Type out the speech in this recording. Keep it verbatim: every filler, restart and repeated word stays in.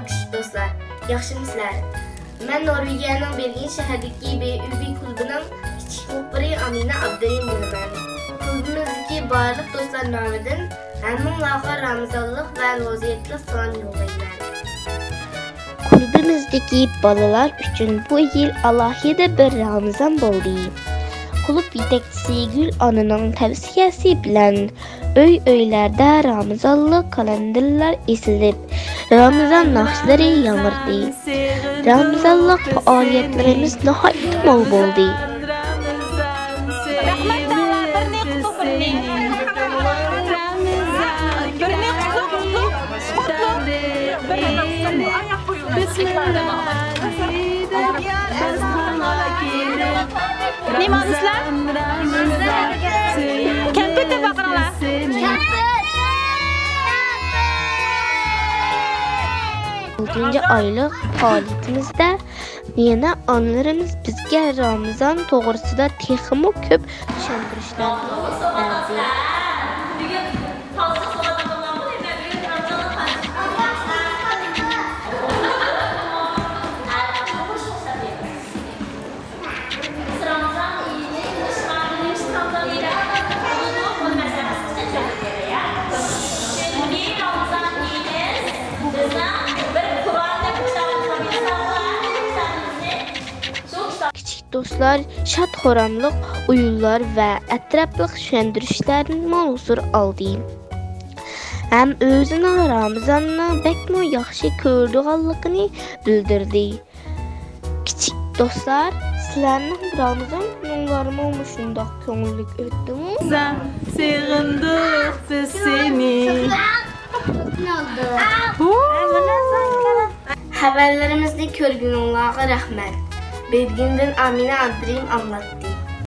كىچىك دوستلار، ياخشىمۇسىلەر؟ مەن نورۋېگىيەنىڭ بېرگېن شەھىرىدىكى بې ئۈ بې كۇلۇبىنىڭ كىچىك مۇخبىرى ئامىنە ئابدۇرېھىم بولىمەن. كۇلۇبىمىزدىكى بارلىق دوستلار نامىدىن ھەممىڭلارغا رامىزانلىق ۋە روزىيەتلىك سالام يوللايمەن. كۇلۇبىمىزدىكى بالىلار ئۈچۈن بۇ يىل ئالاھىدە بىر رامىزان بولدى. كۇلۇب يېتەكچىسى گۈل ئانىنىڭ تەۋسىيەسى بىلەن ئۆي-ئۆيلەردە رامىزانلىق كالېندېرلار ئېسىلىپ، رامىزان ناخشىلىرى ياڭرىدى. رامىزانلىق پائالىيەتلىرىمىز ناھايىتى مول بولدى. رەھمەت، تاڭلار، بىرنى قۇتلۇق، بىرنى. بىرنى قۇتلۇق، قۇتلۇق، قۇتلۇق. بىرنى. نېمە ئالدىسىلەر؟ كەمپۈت دەپ باقىرىڭلار. ئالتىنچى ئايلىق پائالىيىتىمىزدە يەنە ئانىلىرىمىز بىزگە رامىزان توغرىسىدا تېخىمۇ كۆپ چۈشەندۈرۈشلەرنى بەردى. كىچىك دوستلار شاد-خۇراملىق ئويۇنلار ۋە ئەتراپلىق چۈشەندۈرۈشلەردىن مول ھۇزۇر ئالدى ھەم ئۆزىنىڭ رامىزاننى بەكمۇ ياخشى كۆرىدىغانلىقىنى بىلدۈردى. كىچىك دوستلار، سىلەرنىڭ رامىزان كۈنۈڭلارمۇ مۇشۇنداق كۆڭۈللۈك ئۆتتىمۇ؟ سېغىندۇق بىز سېنى. خەۋەرلىرىمىزنى كۆرگىنىڭلارغا رەھمەت. بېرگېندىن ئامىنە ئابدۇرېھىم ئاڭلاتتى.